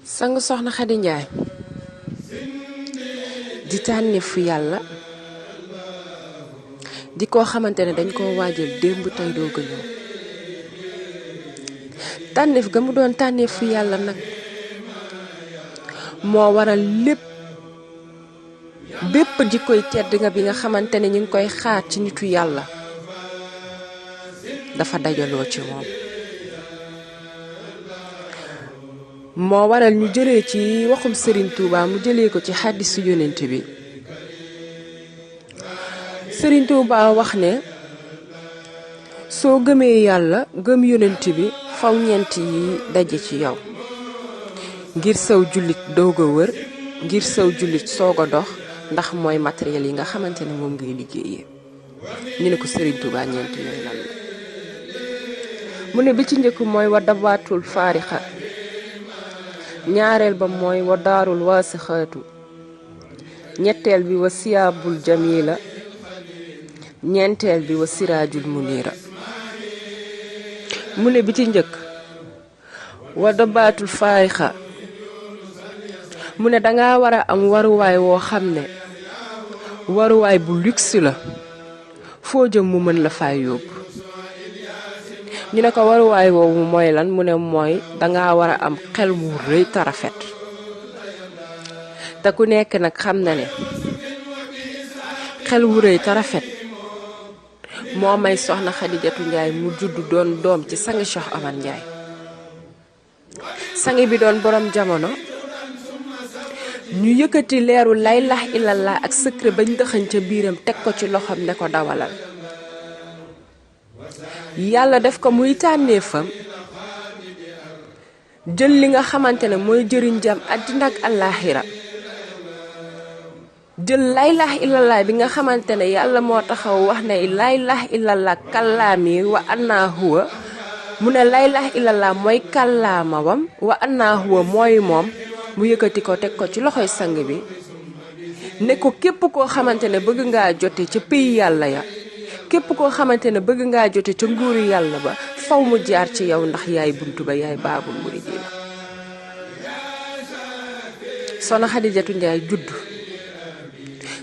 sang soxna Xadi Njaay di tànneefu yàlla di koo xamante ne dañ koo waajal démb tey doog a ñëw tànneef ga mu doon tànneefu yàlla nag moo waral bépp jikkoy tedd nga bi nga xamante ne ñu ngi koy xaar ci nitu yàlla dafa dajaloo ci moom. moo waral ñu jëlee ci waxum Serigne Touba mu jëlee ko ci xaddisu yonent bi Serigne Touba wax ne soo gëmee yàlla gëm yonent bi faw ñeent yi daje ci yow ngir saw jullit doog a wër ngir saw jullit soog a dox ndax mooy matériel yi nga xamante ne moom ngay liggéeyee. ñu ne ko Serigne Touba ñeent yooyu lan la mu ne bi ci njëkk mooy wa dabaatul faarixa ñaareel ba mooy wa daarul waasixaatu ñetteel bi wa siyaabul jamila ñeenteel bi wa siraajul munira mu ne bi ci njëkk wa dabaatul faarixa mu ne danga war a am waruwaay woo xam ne waruwaay bu luxe la foo jëm mu mën la fay yóbbu. ñu ne ko waruwaay woowu mooy lan mu ne mooy danga war a am xel mu rëy te rafet te ku nekk nag xam na ne xel wu rëy te rafet moo may soxna Xadijatu Njaay mu juddu doon doom ci sangi Cheikh Omar Njaay sangi bi doon borom jamono ñu yëkkati leeru laa ilaaha illallaah ak secret bañ dëxañ ca biiram teg ko ci loxoom ne ko dawalal yàlla def ko muy tànneefam jël li nga xamante ne mooy jëriñ jam àddina ak àllaaxira jël laa ilaaha illallaah bi nga xamante ne yàlla moo taxaw wax ne laa ilaaha illallaah kàllaami wa annaa huwa mu ne laa ilaaha illallaah mooy kàllaamawam wa annaa huwa mooy moom mu yëkkati ko teg ko ci loxoy sang bi ne ko képp koo xamante ne bëgg ngaa jote ca pays yàlla ya képp koo xamante ne bëgg ngaa jote ca nguuri yàlla ba faw mu jaar ci yow ndax yaay buntu ba yaay baabul muridiina. Soxna Xadijatu Njaay judd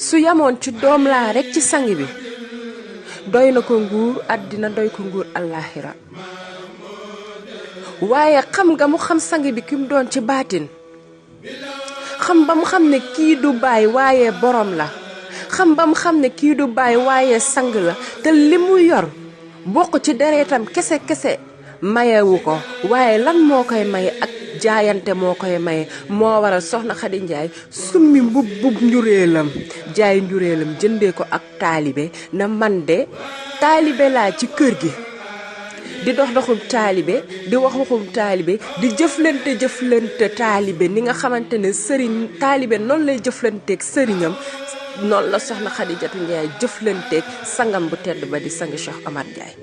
su yamoon ci doom laa rekk ci sang bi doy na ko nguur àddina doy ko nguur àllaaxira waaye xam nga mu xam sang bi ki mu doon ci baatin xam ba mu xam ne kii du baay waaye borom la xam ba mu xam ne kii du baay waaye sang la te li mu yor bokk ci deretam kese mayewu ko waaye lan moo koy maye ak jaayante moo koy maye moo waral soxna Xadi Njaay summi mbubb njureelam jaay njureelam jëndee ko ak taalibe na man de taalibe laa ci kër gi di dox doxum taalibe di wax waxum taalibe di jëflante taalibe ni nga xamante ne sëriñ taalibe noonu lay jëflanteeg sëriñam noonu la soxna Xadijatu Njaay jëflanteeg sangam bu tedd ba di sang Cheikh Omar Njaay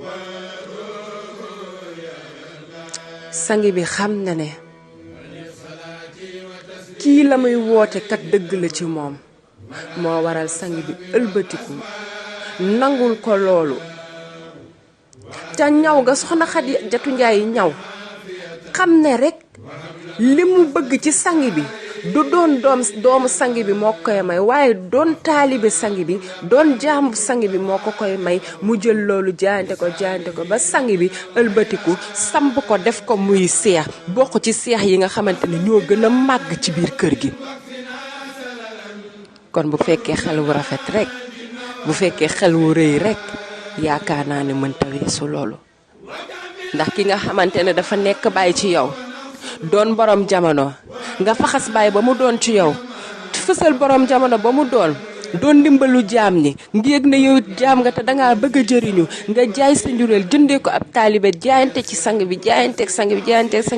sang bi xam na ne kii la muy woote kat dëgg la ci moom moo waral sang bi ëlbatiku nangul ko loolu ca ñaw ga soxna Xadijatu Njaay ñaw xam ne rekk li mu bëgg ci sang bi du doon doomu sang bi moo koy may waaye doon taalibe sang bi doon jaamu sang bi moo ko koy may mu jël loolu jaayante ko ba sang bi ëlbatiku samp ko def ko muy seex bokk ci seex yi nga xamante ne ñoo gën a màgg ci biir kër gi. kon bu fekkee xel wu rafet rekk bu fekkee xel wu rëy rekk yaakaar naa ne mënta weesu loolu ndax ki nga xamante ne dafa nekk bàyyi ci yow doon borom jamono nga faxas bàyyi ba mu doon ci yow fësal borom jamono ba mu doon ndimbalu jaam ñi ngi yëg ne yow jaam nga te dangaa bëgg a jëriñu nga jaay sa njureel jëndee ko ab taalibe jaayante ci sang bi jaayanteeg sang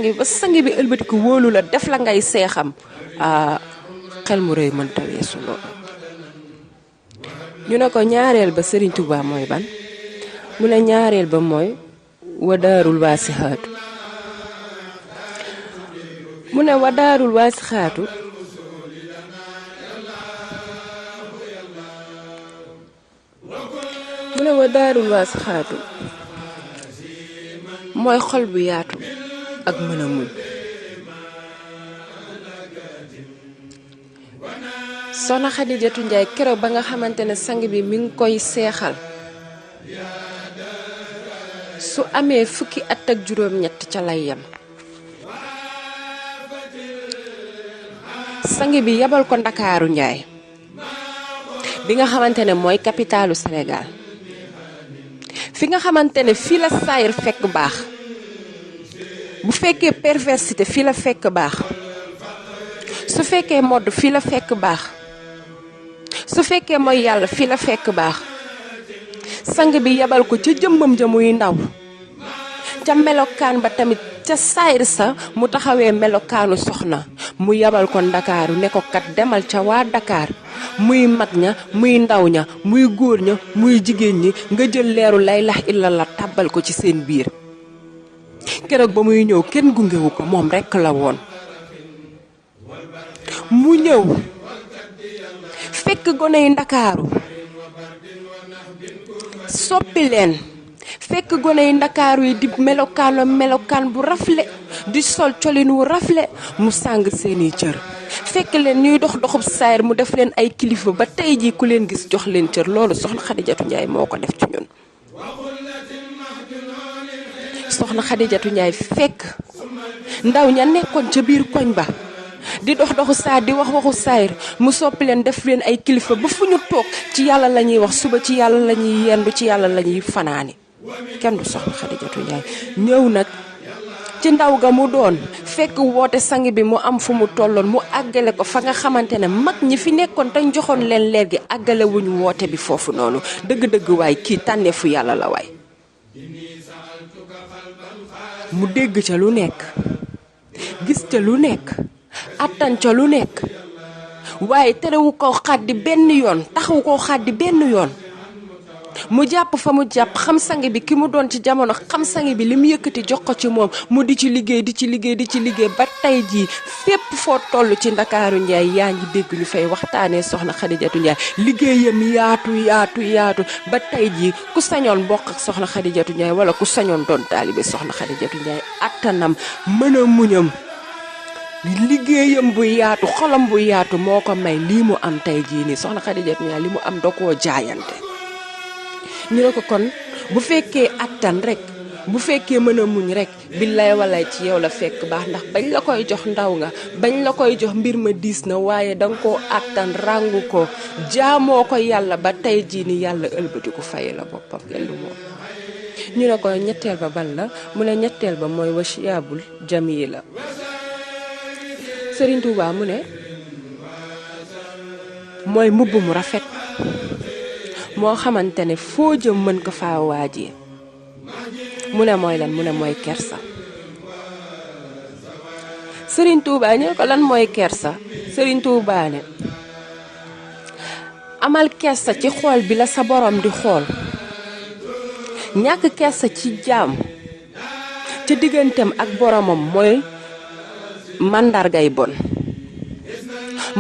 bi ba sang bi ëlbati ko wóolu la def la ngay seexam xel mu rëy mënta weesu loolu. ñu ne ko ñaareel ba Serigne Touba mooy ban mu ne ñaareel ba mooy wadaarul waasixaatu mu ne wadaarul waasixaatu mooy xol bu yaatu ak mën a muñ. soxna Xadijatu Njaay keroog ba nga xamante ne sang bi mi ngi koy seexal su amee fukki at ak juróom-ñett ca lay yem. sang bi yabal ko Ndakaaru Njaay bi nga xamante ne mooy capitalu Sénégal fi nga xamante ne fii la saayir fekk baax bu fekkee perversité fii la fekk baax su fekkee modd fii la fekk baax su fekkee mooy yàlla fii la fekk baax sang bi yabal ko ca jëmmam ja muy ndaw ca melokaan ba tamit ca saayir sa mu taxawee melokaanu soxna mu yabal ko Ndakaaru ne ko kat demal ca waa Dakar muy mag ña muy ndaw ña muy góor ña muy jigéen ñi nga jël leeru laa ilaaha illallaah tàbbal ko ci seen biir. keroog ba muy ñëw kenn gungewu ko moom rekk la woon mu ñëw fekk gone yi Ndakaaru soppi leen fekk gone yi Ndakaaru yi di melokaan bu rafle di sol colin wu rafle mu sàng seeni cër fekk leen ñuy dox doxub saayir mu def leen ay kilifa ba tey jii ku leen gis jox leen cër. loolu soxna Xadijatu Njaay moo ko def ci ñun. soxna Xadijatu Njaay fekk ndaw ña nekkoon ca biir koñ ba di dox doxu saayir di wax waxu saayir mu soppi leen def leen ay kilifa ba fu ñu toog ci yàlla la ñuy wax suba ci yàlla la ñuy yendu ci yàlla la ñuy fanaani. kenn du soxna Xadijatu Njaay ñëw nag ci ndaw ga mu doon fekk woote sang bi mu am fu mu tolloon mu àggale ko fa nga xamante ne mag ñi fi nekkoon te joxoon leen leer gi àggale wuñu woote bi foofu noonu dëgg-dëgg waay kii tànneefu yàlla la waay. mu dégg ca lu nekk gis ca lu nekk attan ca lu nekk waaye terewu ko xaddi benn yoon taxawu ko xaddi benn yoon. mu jàpp fa mu jàpp xam sang bi ki mu doon ci jamono xam sang bi li mu yëkkati jox ko ci moom mu di ci liggéey ba tey jii fépp foo toll ci Ndakaaru Njaay yaa ngi dégg ñu fay waxtaanee soxna Xadijatu Njaay liggéeyam yaatu ba tey jii ku sañoon bokk ak soxna Xadijatu Njaay wala ku sañoon doon taalibe soxna Xadijatu Njaay attanam mën a muñam liggéeyam bu yaatu xolam bu yaatu moo ko may lii mu am tey jii nii soxna Xadijatu Njaay li mu am da koo jaayante. ñu ne ko kon bu fekkee attan rek bu fekkee mën a muñ rek billaay walay ci yow la fekk baax ndax bañ la koy jox ndaw nga bañ la koy jox mbir ma diis na waaye danga koo attan ràngu ko jaamoo ko yàlla ba tey jii ni yàlla ëlbati ko fay la boppam kenn du moom. ñu ne ko ñetteel ba ban la mu ne ñetteel ba mooy wasiyaabul jamila. Sëriñ Tuubaa mu ne mooy mbubb mu rafet moo xamante ne foo jëm mën ko faa waajee mu ne mooy lan mu ne mooy kersa. Sëriñ Tuubaa ñu ko lan mooy kersa. Sëriñ Tuubaa ne amal kersa ci xool bi la sa borom di xool ñàkk kersa ci jaam ca digganteem ak boromam mooy màndargay bon.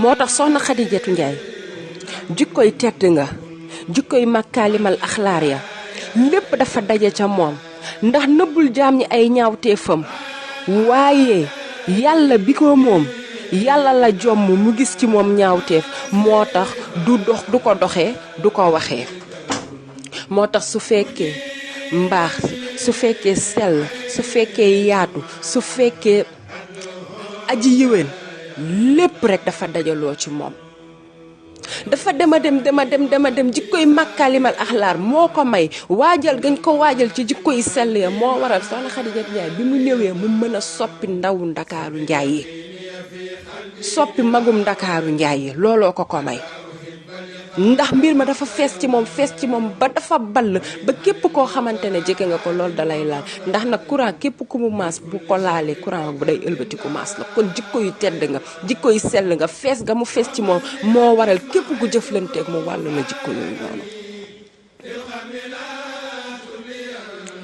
moo tax soxna Xadijatu Njaay jikkoy tedd nga jikkoy màkkaalimal axlaar ya lépp dafa daje ca moom ndax nëbbul jaam ñi ay ñaawteefam waaye yàlla bi ko moom yàlla la jomm mu gis ci moom ñaawteef moo tax du ko doxee du ko waxee. moo tax su fekkee mbaax su fekkee sell su fekkee yaatu su fekkee aji yiwén lépp rek dafa dajaloo ci moom. dafa dema dem jikkoy màkkaalimal axlaar moo ko may waajal gañ ko waajal ci jikkoy sell ya moo waral soxna Xadijatu Njaay bi mu ñëwee mu mën a soppi ndawu Ndakaaru Njaay yi soppi magum Ndakaaru Njaay yi looloo ko may ndax mbir ma dafa fees ci moom ba dafa ball ba képp koo xamante ne jege nga ko loolu dalay laal ndax nag courant képp ku mu maas bu ko laalee courant bu day ëlbati ku maas la kon jikko yu tedd nga jikko yu sell nga fees nga mu fees ci moom moo waral képp ku jëflanteeg mu wàll la jikko yooyu noonu.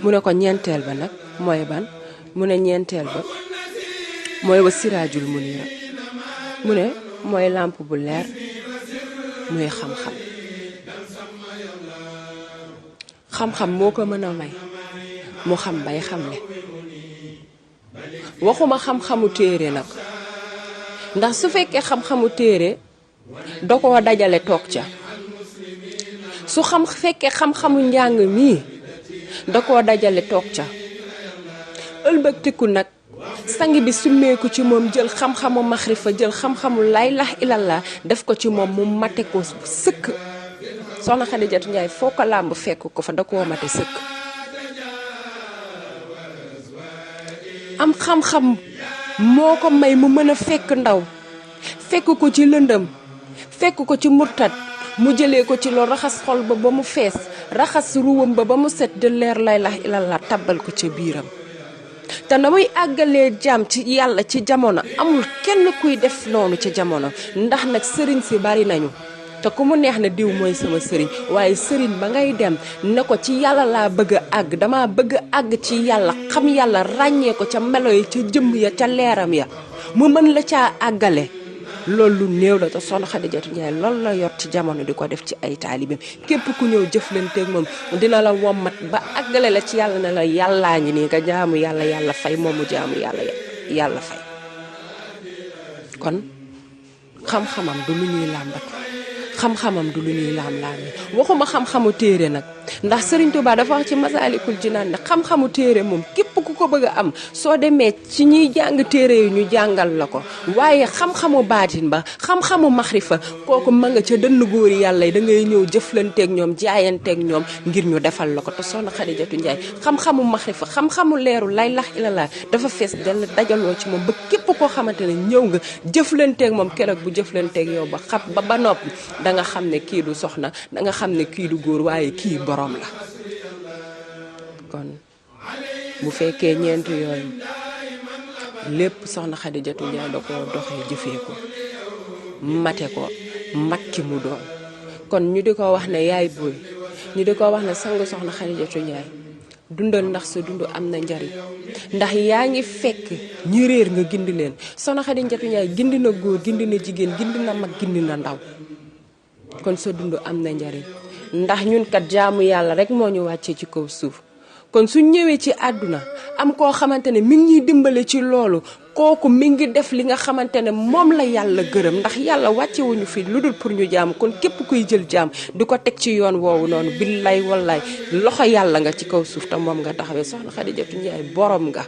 mu ne ko ñeenteel ba nag mooy ban mu ne ñeenteel ba mooy wa siraajul munira mu ne mooy làmp bu leer muy xam-xam moo ko mën a may mu xam bay xamle waxuma xam-xamu téere nag ndax su fekkee xam-xamu téere da koo dajale toog ca su fekkee xam-xamu njàng mii da koo dajale toog ca ëlbatiku nag sang bi summeeku ci moom jël xam-xamu maxrifa jël xam-xamu laa ilaaha illallaah def ko ci moom mu mate ko sëkk soxna Xadijatu Njaay foo ko làmb fekk ko fa da koo mate sëkk am xam-xam moo ko may mu mën a fekk ndaw fekk ko ci lëndëm fekk ko ci murtat mu jëlee ko ci loolu raxas xol ba mu fees raxas ruwam ba mu set de leer laa ilaaha illallaah tabbal ko ca biiram te na muy àggalee jaam ci yàlla ci jamono amul kenn kuy def noonu ci jamono ndax nag sëriñ si bari nañu te ku mu neex na diw mooy sama sëriñ waaye sëriñ ba ngay dem ne ko ci yàlla laa bëgg a àgg dama bëgg a àgg ci yàlla xam yàlla ràññee ko ca melo yi ca jëmm ya ca leeram ya mu mën la caa àggale loolu lu néew la te soxna Xadijatu Njaay loolu la yor ci jamono di ko def ci ay taalibeem képp ku ñëw jëflanteeg moom dina la wommat ba àggale la ci yàlla ne la yàllaa ngi nii nga jaamu yàlla yàlla fay moomu jaamu yàlla fay kon xam-xamam du lu ñuy làmbatu xam-xamam du lu ñuy laam-laame waxuma xam-xamu téere nag ndax Sëriñ Tuubaa dafa wax ci Masaalikul Jinaan ne xam-xamu téere moom képp ku ko bëgg a am soo demee ci ñiy jàng téere yi ñu jàngal la ko waaye xam-xamu baatin ba xam-xamu maxrifa kooku ma nga ca dënn góori yàlla yi da ngay ñëw jëflanteeg ñoom jaayanteeg ñoom ngir ñu defal la ko te soxna Xadijatu Njaay xam-xamu maxrifa xam-xamu leeru laa ilaaha illallaah dafa fees dell dajaloo ci moom ba képp koo xamante ne ñëw nga jëflanteeg moom keroog bu jëflanteeg yow ba xam ba noppi da nga xam ne kii du soxna da nga xam ne kii du góor waaye kii borom la kon bu fekkee ñeent yooyu lépp soxna Xadijatu Njaay da ko doxee jëfee ko mate ko mat ki mu doon kon ñu di ko wax ne yaay booy ñu di ko wax ne sang soxna Xadijatu Njaay dundal ndax sa dund am na njariñ ndax yaa ngi fekk ñi réer nga gindi leen soxna Xadijatu Njaay gindi na góor gindi na jigéen gindi na mag gindi na ndaw kon sa dund am na njariñ ndax ñun kat jaamu yàlla rek moo ñu wàccee ci kaw suuf kon suñ ñëwee ci àdduna am koo xamante ne mi ngi ñuy dimbale ci loolu kooku mi ngi def li nga xamante ne moom la yàlla gërëm ndax yàlla wàccewuñu fi lu dul pour ñu jaam kon képp kuy jël jaam di ko teg ci yoon woowu noonu billaay wallaay loxo yàlla nga ci kaw suuf te moom nga taxawee soxna Xadijatu Njaay borom nga